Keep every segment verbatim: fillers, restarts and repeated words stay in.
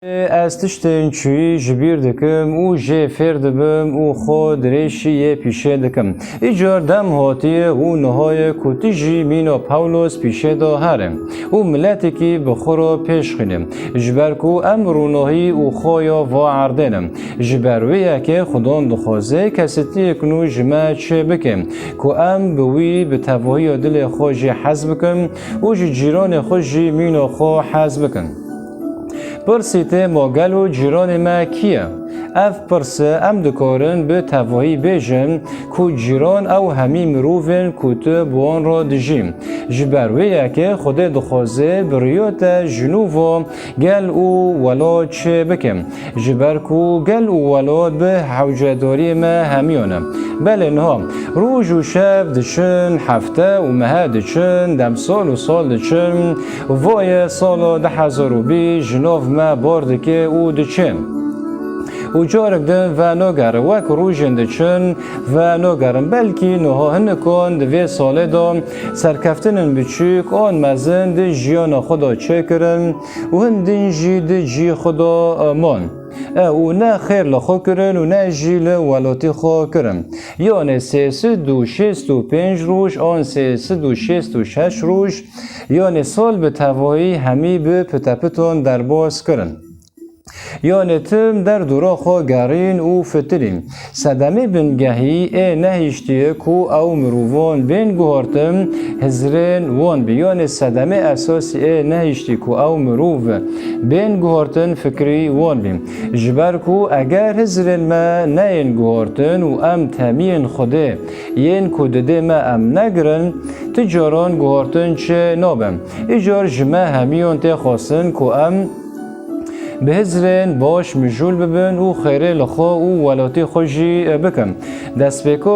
Ez tiştên çûyî ji bîr dikim û jê fêr dibim û xwe dirêjî yê pîşê dikim. Îcar dem hatiye û niha ye ku tu jî mîna Pawlos pîşê de here û miletekî bi xwe re pêş xîne. Ji ber ku em rûnahî û xwe ya va erdê ne. Ji ber wê yekê Xudan dixwaze kesîtiyek nû ji me çê bike ku em bi wî bi tevahiya dilê xwe jî hez bikin û ji cîranê xwe jî mîna xwe hez bikin. Pirsî tê ma gelo cîranê me kî ye? Ev pirs em dikarin bi tevahî bêjin ku cîran ew hemî mirov in ku tu bi wan re dijî. Ji ber wê yekê Xwedê dixwaze bi riya te ji nû ve gel û welat çê bike. Ji ber ku gel û welat bi hewcedariyê me hemiyan e. Belê niha roj û şev diçin, hefte û mehe diçin, demsal û sal diçin, Voye sala du hezar û bîst ji nav me bar dike û diçe. Û carek din venagere, wek rojên diçin, venagerin. Belkî niha hinikan di vê salê de serkeftinên biçûk an mezin di jiyana xwe de çêkirin û hin din jî di cî xwe de, e, man. E, û ne xêr li xwe kirin û ne jî li welatî xwe kirin. Yanê sê sed û şêst û pênc roj an sê sed û şêst û şeş roj, yanê sal bi tevahî hemî bi pitepitan derbas kirin. Yanê tim derdora xwe gerîn û fitirîn. Sedemê bingehî ê nehiştiye ku ew mirovan bên guhartin, hizrên wan bî. Yanê sedemê esasî ê nehiştî ku ew mirov bên guhartin, fikrî wan bî. Ji ber ku eger hizrên me neyên guhartin û em temiyên Xwedê yên ku didê me em negirin, tu caran guhartin çê nabe. Îcar ji me hemiyan tê xwestin ku em bi hizrên baş mijûl bibin û xêrê li xwe û welatî xwe jî bikin. Destpêka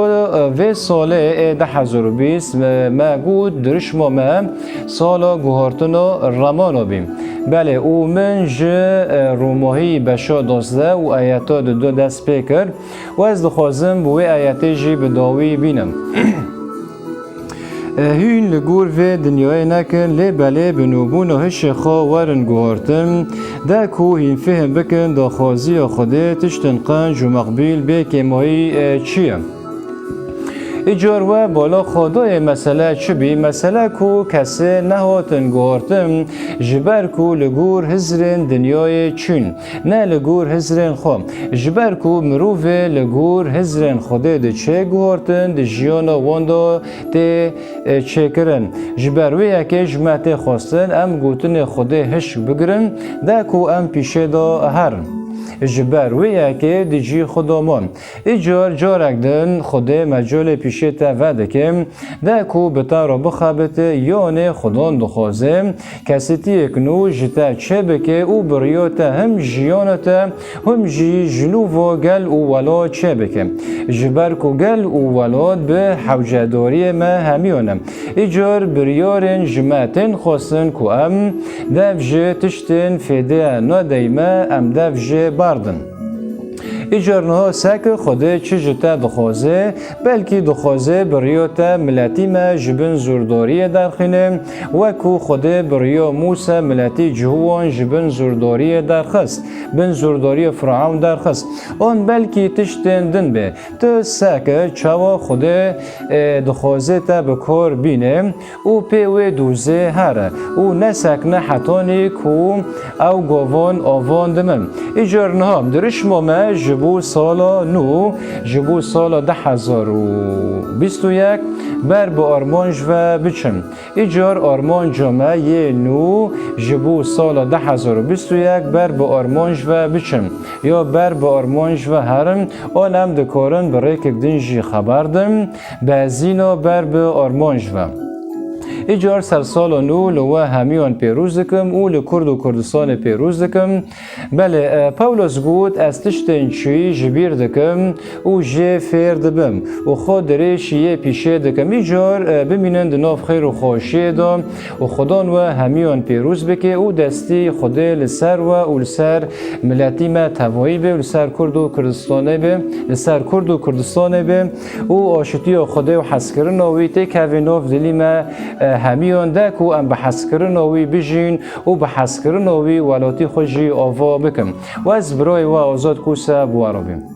vê salê ê du hezar û bîst me, me got dirişma me sala guhartina remana bî. Belê û min ji, e, Romahî beşa duwazdeh û ayeta dudu dest pê kir û ez dixwazim bi wê ayetê jî bi dawî bînim. E, hûn li gor vê dinyayê nekin, lê belê bi nûbûna hişê xwe werin guhartin, de ku hîn fêhm bikin daxwaziya Xwedê tiştin qenc û meqbûl bê kêmayî, e, çi ye. Îcar we bala xwe dayê mesele çi bî? Mesele ku kesê nehatin guhartin, ji ber ku li gor hizrên dinyayê çûn, ne li gor hizrên xwe. Ji ber ku mirovê li gor hizrên Xwedê diçe guhartin, di jiyana wan de tê, e, çêkirin. Ji ber wê yekê ji me tê xwestin em gotinê Xwedê hişk bigirin, de ku em pîşê de herin. Ji ber wê yekê di cî xwe de man. Îcar carek din Xwedê mecalê pîşê te vedike, de ku bi te re bixebite, yanê Xudan dixwaze kesîtiyek nû ji te çêbike û bi riya te him jiyana te, him jî ji nû ve gel û welat çêbike. Ji ber ku gel û welat bi hewcedariyê me hemiyan e. Îcar biryarên ji me tên xwestin ku em dev ji tiştên fêdê nadeyme, em dev jê berdin. Îcar niha seke Xwedê çi ji te dixwaze? Belkî dixwaze bi riya te miletî me ji bin zordariyê derxîne, wek ku Xwedê bi riya Mûse miletî Cihûwan ji bin zordariyê derxist, bin zordariya Firewn derxist. An belkî tiştên din be. Tu seke çawa Xwedê, e, dixwaze te bi kar bîne û pê wê dozê here û nesekne hetanî ku ew govan avan dimin. Îcar niha dirişma me ji bo sala nû, ji bo sala du hezar û bîst û yek ber bi armanc ve biçin. Îcar armanca me yê nû ji bo sala du hezar û bîst û yek ber bi armanc ve biçin ya ber bi armanc ve herin, an em dikarin bi rêkek din jî xeber din. Bezîna ber bi armanc ve. Îcar sersala nû li we hemiyan pêroz dikim û li Kurd û Kurdistanê pêroz dikim. Belê, e, Pawlos got, ez tiştên çûyî ji bîr dikim û jê fêr dibim û xwe dirêjî yê pîşê dikim. Îcar, e, bimînin di nav xêr û xweşiyê de û Xudan we hemiyan pêroz bike û destî Xwedê li ser we û li ser miletî me tevayî be û li ser Kurd û Kurdistanê be, li ser Kurd û Kurdistanê be û aşitiya Xwedê û hezkirina wî têkeve nav dilî me, e, Hemiyan de ku em bi hezkirina wî bijîn û bi hezkirina wî welatî xwe jî ava bikin. Û ez birayê we Azad Kûse bi we re bûm.